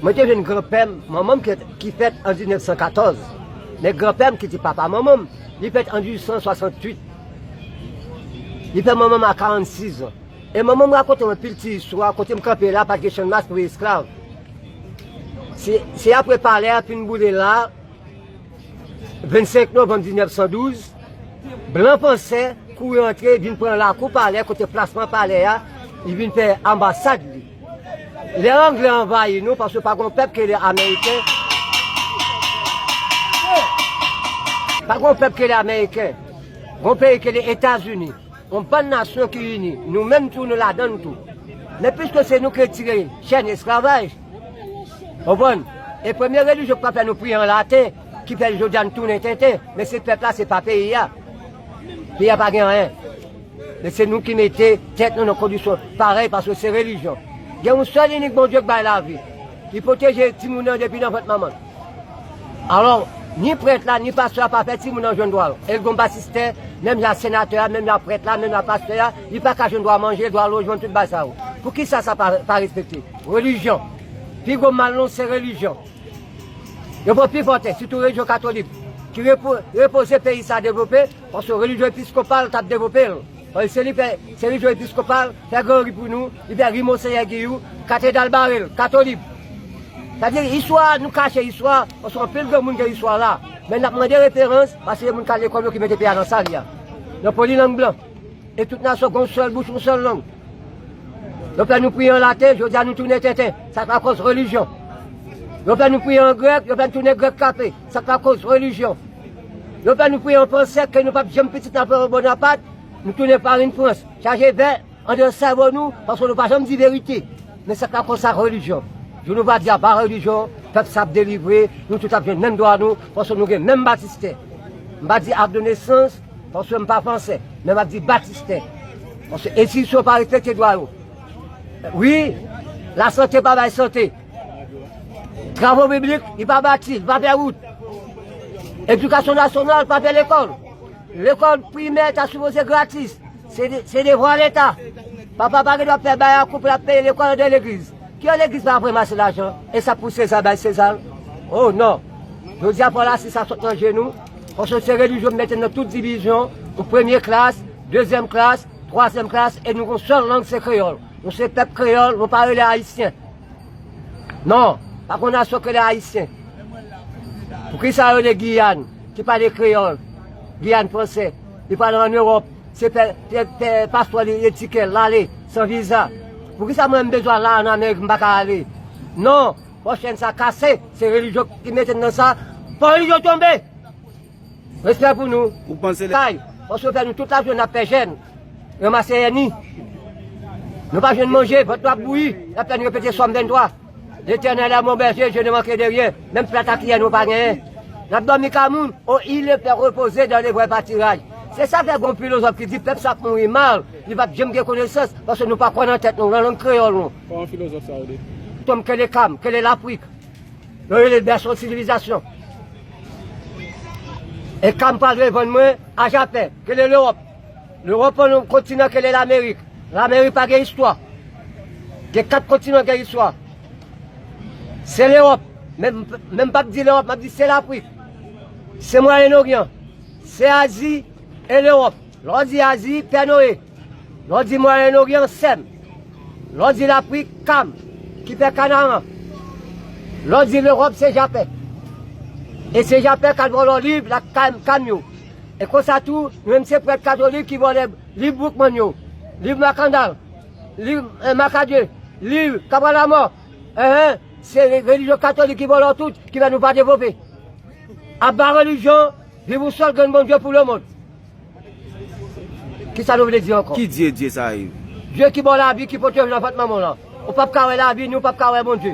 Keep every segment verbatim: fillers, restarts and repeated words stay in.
Mwen te jwenn granpè m, manman m ki, ki fèt an diznèf san katòz. Men granpè m ki te papa manman m, li fèt an dizuit san swasanntuit. Li fè manman m a karannsis an. E manman m rakonte m anpil ti istwa, kote m kanpe la, pa t gen Channmas pou esklav. Se, se apre palè a fin boule la, vennsenk novanm diznèf san douz, blan fransè kouri antre, vin pran lakou palè, kote plasman palè a, li vin fè anbasad li. Lè Anglè anvayi nou, paske pa gon pèp ki rele Ameriken, pa gon pèp ki rele Ameriken, gon peyi ki rele Etazini. Yon bann nasyon ki ini, nou menm tou, nou ladan l tou. Men piske se nou ki retire chèn esklavaj, konprann? E premye relijyon ki pa fè nou priye an laten, ki fè jodi a nou tounen tenten, men se pèp la, se pa peyi a. Peyi a pa gen anyen. Men se nou ki mete tèt nou nan kondisyon parèy, paske se relijyon. Gen yon sèl inik Bondye k bay lavi. Li pwoteje timoun nan depi nan vant manman l. Alò, ni prèt la, ni pastè a pa fè timoun nan jwenn dwa yo. E l gon batistè, menm jan senatè a, menm jan prèt la, menm jan pastè a, li pa ka jwenn dwa manje, dwa lojman, tout bagay sa yo. Poukisa sa pa, pa respekte? Relijyon. Pi gwo mal nou, se relijyon. Yo pran pi fò tè, sitou relijyon katolik, ki repo-, repoze peyi sa devlope, paske relijyon episkopal t ap devlope l. Paske se li fè, se relijyon episkopal, fè Gran Ri pou nou, li fè Ri Monseyè Giyou, Katedral bare l, katolik. Sa vle di, istwa, nou kache istwa, paske anpil granmoun gen istwa la. Men n ap mande referans, paske se moun k al lekòl yo ki mete peyi a nan sa li a. Nan polilang blan. E tout nasyon gen yon sèl bouch, yon sèl lang. Yo fè nou priye an laten, jodi a nou tounen tenten. Sa k lakòz relijyon. Yo fè nou priye an grèk, yo fè nou tounen grèk kape. Sa k lakòz relijyon. Yo fè nou priye an fransè, ke nou p ap janm pitit nan peyi Bonapat, nou tounen farin Frans. Chaje vè andedan sèvo nou, paske nou pa janm di verite. Men sa k lakòz sa relijyon. Jou nou va di apa relijyon, pèp sa ap delivre, nou tout ap jwenn menm dwa nou, paske nou gen menm batistè. M pa di ak de nesans, paske m pa fransè, men m ap di batistè. Paske enstitisyon pa respekte dwa yo. Wi, lasante pa bay sante. Travo piblik, li pa bati, li pa fè wout. Edikasyon nasyonal pa fè lekòl. Lekòl primè ta sipoze gratis. Se de-, se devwa Leta. Papa pa gen dwa fè bay a koup l ap peye lekòl anndan legliz. Ki legliz pa ap ranmase lajan? E sa pou Seza bay Seza? Oh non. Jodi a fò lasis sa sot nan je nou. Paske se relijyon mete nan tout divizyon. Ou premye klas, dezyèm klas, twazyèm klas, e nou gon sèl lang se kreyòl. Nou se pèp kreyòl, nou pa rele ayisyen. Non, pa gon nasyon ki rele ayisyen. Poukisa yo rele Giyàn, ki pale kreyòl, Giyàn fransè, li pale ann Ewòp, se fè, fè, fè paspò li, li etike l, l ale, san viza. Poukisa mwen m bezwen al la ann Amerik, m pa ka ale? Non, fò chèn sa kase, se relijyon ki mete n nan sa, fò relijyon tonbe! Respè pou nou. Ou panse lè- Kay, paske w fè nou tout lajounen n ap fè jèn, ranmase èni. Nou pa jwenn manje, vant nou ap bouyi, n ap fè nou repete Sòm venntwa. L'Éternel est mon berger, je ne manquerai de rien. Menm plat a kiyè nou pa genyen. N ap dòmi kay moun, oh, il le fait reposer dans les verts pâturages. Se sa fè gon filozòf ki di pèp sa ap mouri mal, li p ap janm gen konesans, paske nou pa kwè nan tèt nou, nan lang kreyòl nou. Kòman filozòf sa yo di? Tom, kele Kam, kele Lafrik. Yo rele l bèso sivilizasyon. E Kam pral revann mwen a Japè, kele Lewòp. Lewòp an yon kontinan kele Lamerik. Lamerik pa gen istwa. Gen kat kontinan gen istwa. Se Lewòp. Men, men m p ap di Lewòp, m ap di se Lafrik. Se Mwayen Oryan. Se Azi e Lewòp. Lè w di Azi, Pè Noye. Lè w di Mwayen Oryan, Sèm. Lè w di Lafrik, Kam, ki fè Kanaran. Lè w di Lewòp, se Japè. E se Japè k al vòlò liv la Kam, Kam yo. E konsa tou, nou menm se prèt katolik ki vòlè liv Boukman yo, liv Makandal, liv, eh, Makadye, liv Kabalamò. Enhen, se re-, relijyon katolik ki vòlò tout, ki fè nou pa devlope. Aba relijyon, viv yon sèl grenn Bondye pou lemonn. Kisa nou vle di ankò? Ki Dye, Dye sa ye? Dye ki ba w lavi, ki pote w nan vant manman w lan. Ou p ap ka wè lavi, ni w p ap ka wè Bondye.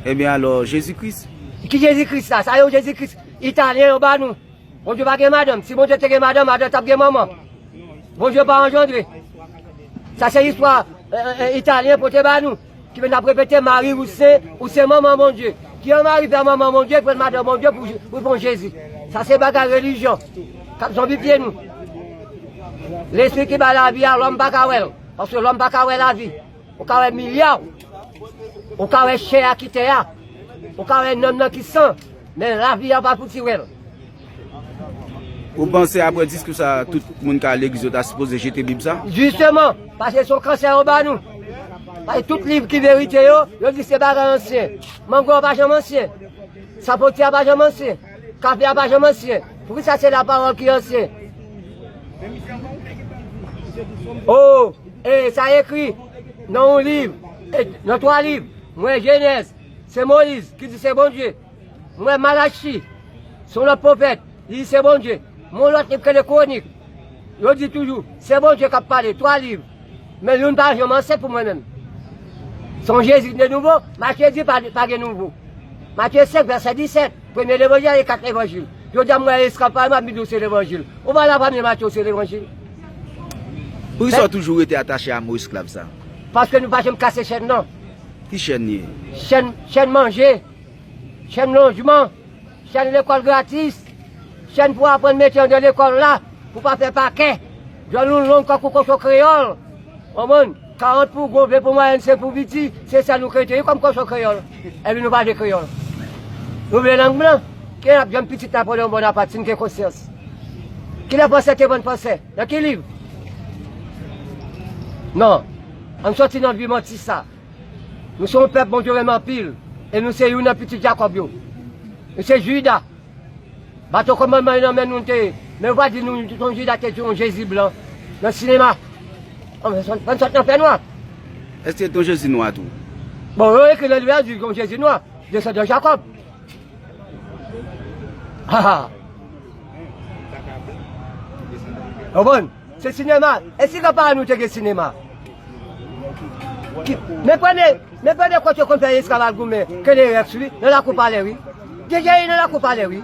Ebyen alò, Jezi Kris? Ki Jezi Kris sa? Sa yo Jezi Kris italyen yo ba nou. Bondye pa gen madanm. Si Bondye te gen madanm, Adan t ap gen manman. Bondye pa anjandre. Sa se istwa, eh, eh, eh, italyen pote ba nou. Ki vin ap repete, Mari ou se, ou se manman Bondye. Ki an Mari fè manman Bondye, pran madanm Bondye pou, pou pran Jezi? Sa se bagay relijyon k ap zonbifye nou. Lespri ki bay lavi a, lòm pa ka wè l, paske lòm pa ka wè lavi. Ou ka wè milya. Ou ka wè chè a ki tè a, ou ka wè nanm nan ki san, men lavi a pa pou ti wè l. Ou panse apre diskou sa, tout moun k al legliz yo ta sipoze jete Bib sa? Jisteman, paske se yon kansè yo ba nou. Paske tout liv ki verite yo, yo di se bagay ansyen. Mango a pa janm ansyen. Sapoti a pa janm ansyen. Kafe a pa janm ansyen. Poukisa se lapawòl ki ansyen? Oh, e sa ekri nan yon liv, e nan twa liv. Mwen Jenèz, se Moyiz ki di se Bondye. Mwen Malachi, se yon lòt pwofèt, li di se Bondye. Mwen yon lòt liv ki rele Kwonik, yo di toujou se Bondye k ap pale, twa liv. Men youn pa janm ansyen pou mwen menm. Se yon Jezi de nouvo, Matye di pa, pa gen nouvo. Matye senk, vèsè disèt, premye levanjil e kat levanjil. Jodi a, mwen esklav pa, m ap di w se levanjil. Ou pa la premye Matye, se levanjil. Poukisa w toujou rete atache a mo esklav sa? Paske nou pa janm kase chèn nan. Ki chèn li ye? Chèn, chèn manje, chèn lojman, chèn lekòl gratis, chèn pou aprann mete anndan lekòl la, pou pa fè pakè. Djòl nou long tankou kochon kreyòl. Konprann? Karant pou gwo, ven pou mwayèn, senk pou piti, se sa nou krete wi kòm kochon kreyòl. Epi nou pa vle kreyòl. Nou vle lang blan. Kilè n ap janm pitit Napoleyon Bonaparte si n gen konsyans? Kilè fransè te vann fransè? Nan ki liv? Non. Ann sòti nan vi manti sa. Nou se yon pèp Bondye renmen anpil. E nou se youn nan pitit Jakòb yo. Nou se Jida. Baton kòmandman yo nan men nou te ye. Men yo pa di nou yon Jida te di yon Jezi blan nan sinema. Ann sòt, ann sòt nan fènwa. Èske te yon Jezi nwa tou? Bon, yo ekri nan liv la di yon Jezi nwa, desandan Jakòb. Ha, ha. Konprann? Se sinema. E si granparan nou te gen sinema? Ki, men premye, men premye kote yo konn fè esklav al goumen, K N R X wi, nan lakou palè wi. Deja ye nan lakou palè wi.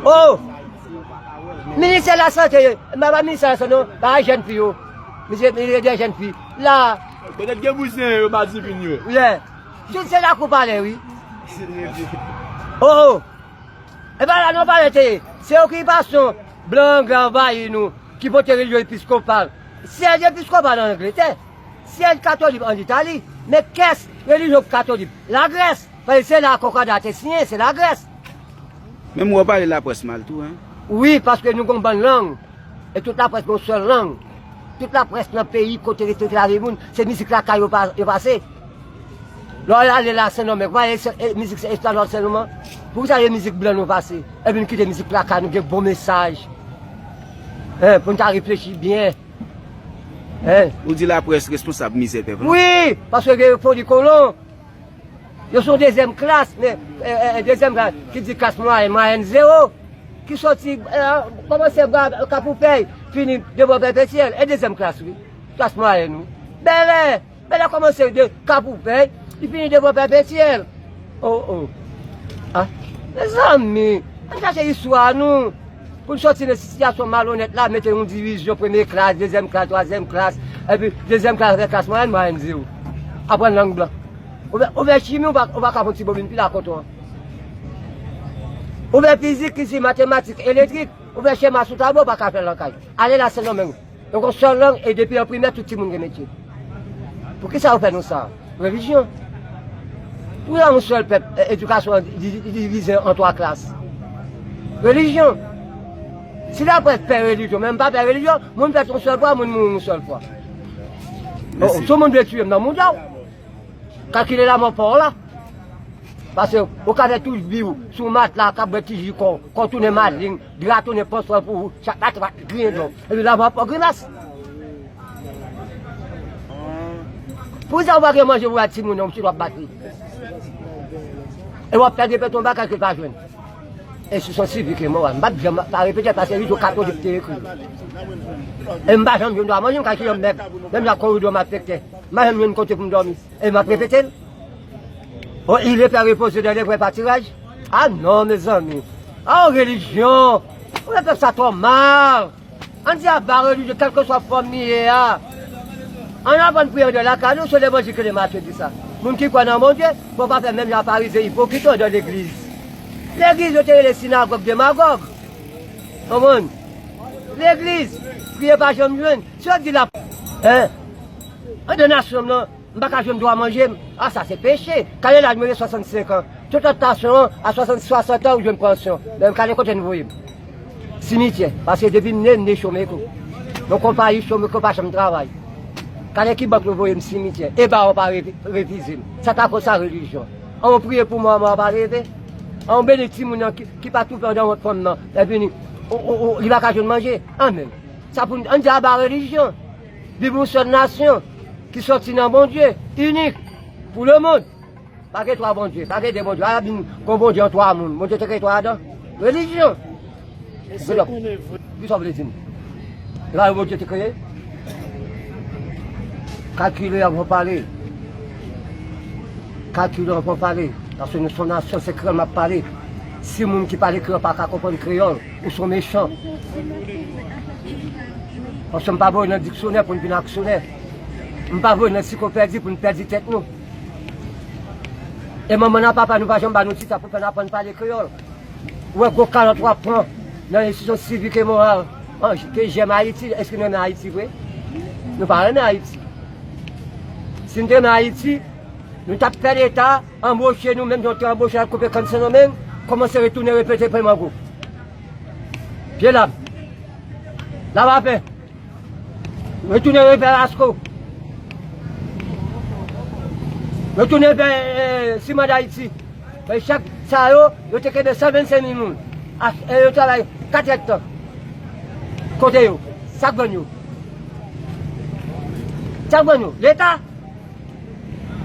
Oh! Ministè lasante, m pa pa ministè lasante non, pa jèn fi yo. Misye, misye de jèn fi. La. Petèt gen bouzen yo pa divin yo. Lè. Jout se lakou palè wi. Oh, oh. E pa la non palè te ye. Se okipasyon blan anglè anvayi nou, ki pote relijyon episkopal. Syèj episkopal an Angletè. Syèj katolik an Itali. Men kès relijyon katolik? Lagrès. Paske se la konkòda te siyen, se Lagrès. Menm wè w pale laprès mal tou, en. Wi, paske nou gon bann lang. E tout laprès gon sèl lang. Tout laprès nan peyi kote rete lari moun, se mizik lakay yo pa, yo pase. Lè w ale la Sen Domenm, w pa e, e mizik se esklav Sen Domenm? Poukisa e mizik blan nou pase? Epi nou kite mizik lakay nou gen bon mesaj. Hein, pou n ta reflechi byen. Hein? Ou di laprès responsab mizè pèp la? Wi, paske gen foli kolon. Yo se yon dezyèm klas, men, e, e, e, dezyèm klas, ki di klas mwayèn, mwayèn zewo, ki soti, e, kòmanse ba Kapoupèy, fini devan Pèpetyèl, e dezyèm klas, wi. Klas mwayèn, wi. Bèlè, Bèlè kòmanse de Kapoupèy, li fini devan Pèpetyèl. Oh, oh. Ah, mezanmi, ann chache istwa nou. Pou n sòti nan sitiyasyon malonèt la, mete yon divizyon, premye klas, dezyèm klas, twazyèm klas, epi dezyèm klas avèk klas mwayèn, mwayèn zewo. Aprann lang blan. Ou fè, ou fè chimi, ou pa, ou pa ka fè yon ti bobin pil a koton an. Ou fè fizik, isit, matematik, elektrik, ou fè chema sou tablo, ou pa ka fè l nan kay. Ale la Sen Domenm. Yo gon sèl lang e depi an primè tout timoun gen metye. Poukisa yo fè nou sa? Relijyon. Poukisa yon sèl pèp, e, edikasyon an di-, di-, divize an twa klas? Relijyon. Si laprès pè relijyon, men m pa pè relijyon, moun fèt yon sèl fwa, moun mouri yon sèl fwa. Oh, mèsi. Si yon moun vle tiye m nan mouda w. Kalkile lamò pa w la. Paske ou ka fè tout vi w sou matla, k ap bwè ti ji kò w, kò w tounen maleng, dra tounen panswèl pou ou, chak maten w ap griyen dlo. Epi lamò pa w grimas. Poukisa ou pa gen manje pou bay timoun nan, ou chita w ap bat li? E w ap fè repete yon bagay ke l pa jwenn. Enstitisyon sivik e moral. M p ap janm pa repete l paske li tou katolik te ekri. E m pa janm jwenn dwa manje, m ka kijan m mèg. Menm jan koridò m afekte. M pa janm jwenn kote pou m dòmi. E m ap repete l. Oh, il est fait reposer dans les vrais pâturages. Ah non, mezanmi. Oh, relijyon. Ou fè pèp sa twò mal. Ann di aba relijyon, kèlkeswa fòm li ye a. Ann aprann priye anndan lakay nou, se levanjil ke Matye di sa. Moun ki kwè nan Bondye, fò w pa fè menm jan a Farizyen ipokrit yo anndan legliz. Legliz yo te rele sinagòg demagòg. Konprann? Legliz, priye pa janm jwenn. Si yo di la, hein? Anndan nasyon m nan, M pa ka jwenn dwa manje m. A, sa se peche. Gade laj mwen gen swasannsenk an. Tout lòt nasyon an, a swasannsenk, swasant an, ou jwenn pansyon. Men gade kote n voye m. Simityè. Paske depi m ne, m ne chome kou. Yon konpayi chome kou pa janm travay. Gade ki bank nou voye m simityè. E ba yo pa refi-, refize m. Sa ta koz sa relijyon. An, ou priye pou mwen, mwen pa leve. An, ou beni timoun nan ki, ki pa toufe nan vant fanm nan. Epi ni, o, o, o, li pa ka jwenn manje. Anmè. Sa pou n, ann di aba relijyon. Viv yon sèl nasyon ki sòti nan Bondye, inik pou lemonn. Pa gen twa Bondye, pa gen de Bondye. A, vin gon Bondye an twa moun. Bondye te kreye twa adan. Relijyon. Èske w konnen vre? Kisa w vle di m? E pa yo Bondye te kreye? Kalkile anvan w pale. Kalkile anvan w pale. Paske nou se yon nasyon, se kreyòl m ap pale. Si moun ki pale kreyòl pa ka konprann kreyòl, ou se yon mechan. Paske m pa voye nan diksyonè pou n vin aksyonè. M pa voye nan ansiklopèdi pou n pèdi tèt nou. E manman n ak papa nou pa janm ba nou ti sa pou fè n aprann pale kreyòl. Ou wè gwo kalòt w ap pran nan enstitisyon sivik e moral, an, ke jèm Ayiti, èske nou renmen Ayiti vre? Nou pa renmen Ayiti. Si n te renmen Ayiti, nou t ap fè Leta anboche nou, menm jan yo te anboche al koupe kann Sendomeng, kòmanse retounen repete peman gwo. Pye lab. Lab a pen. Retounen vè Lasco. Retounen vè, eh, Siman Dayiti. Men chak sa yo, yo te kenbe san vennsenk mil moun. A, e yo travay kat èdtan. Kote yo? Sa k vann yo? Sa k vann yo? Leta?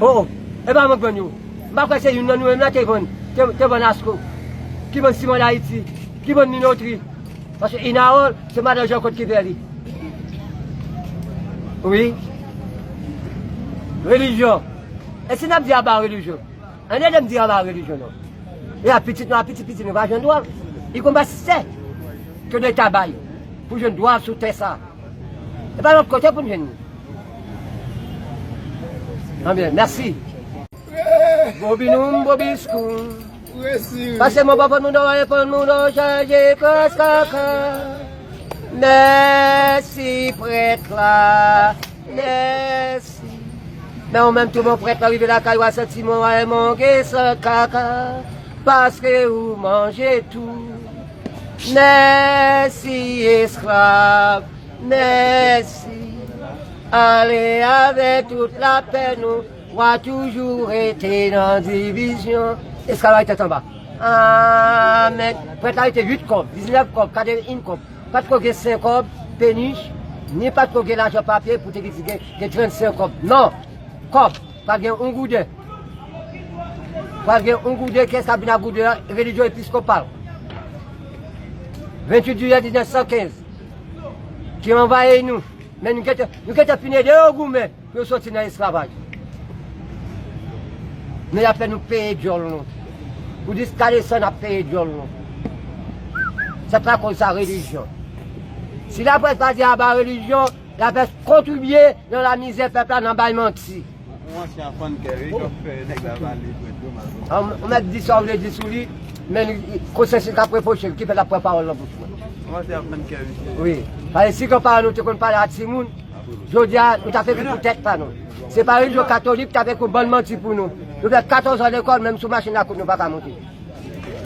O, o. E pa mwen k vann yo. M pa kwè se youn nan nou menm la te vann, te, te vann Lasco. Ki vann Siman Dayiti. Ki vann Minotri. Paske Inawòl, se madan Jean Claude ki fè li. Wi. Relijyon. E si n ap di aba relijyon? Ann ede m di aba relijyon non. E a pitit nou, a pitit pitit nou pa jwenn dwa. Li konn pa sè ke Leta bay pou jwenn dwa sou tè sa. E pa lòt kote pou n jwenn li. Anbyen, mèsi. Bobinoum, bobiskoum. Pase mwen pa fann moun nan, fann moun nan chaje kras kaka. Mèsi prèt la, mèsi. Men ou menm tou bon prèt la rive lakay ou a santi mwen wè manke san kaka. Paske ou manje tou. Mèsi esklav, mèsi. Ale avè tout lapè nou. W a toujou rete nan divizyon. Esklavaj tèt anba. Amèn. Prèt la rete uit kòb, diznèf kòb, katrevenn kòb. Pa t ko gen senk kòb, penich, ni pa t ko gen lajan papye pou te gen, gen, gen trannsenk kòb. Non. Kòb. Pral gen yon gouden. Pral gen yon gouden, kiyès k ap vin ak gouden an? Relijyon episkopal. Venntuit jiyè diznèf san kenz. Ki anvayi nou. Men nou gentan, nou gentan fin ede yo goumen. Pou yo soti nan esklavaj. Men y ap fè nou peye dyòl nou. Pou jiska desann ap peye dyòl nou. Se pa koz sa relijyon. Si laprès pa di aba relijyon, laprès kontribye nan lamizè pèp la nan bay manti. Yon ansyen afannkè, wi, k ap fè nèg la pale prèt yo mal. An, ou mèt di sa w vle di sou li, men konsyans li k ap repwoche l, ki fè l ap pran pawòl nan bouch mwen. Yon ansyen afannkè, wi. Wi. Paske si granparan nou te konn pale a timoun, jodi a, nou t ap ekri pou tèt pa nou. Se pa relijyon katolik k ap ekri yon bann manti pou nou. Nou fè katòz an lekòl, menm sou machin lakout nou pa ka monte.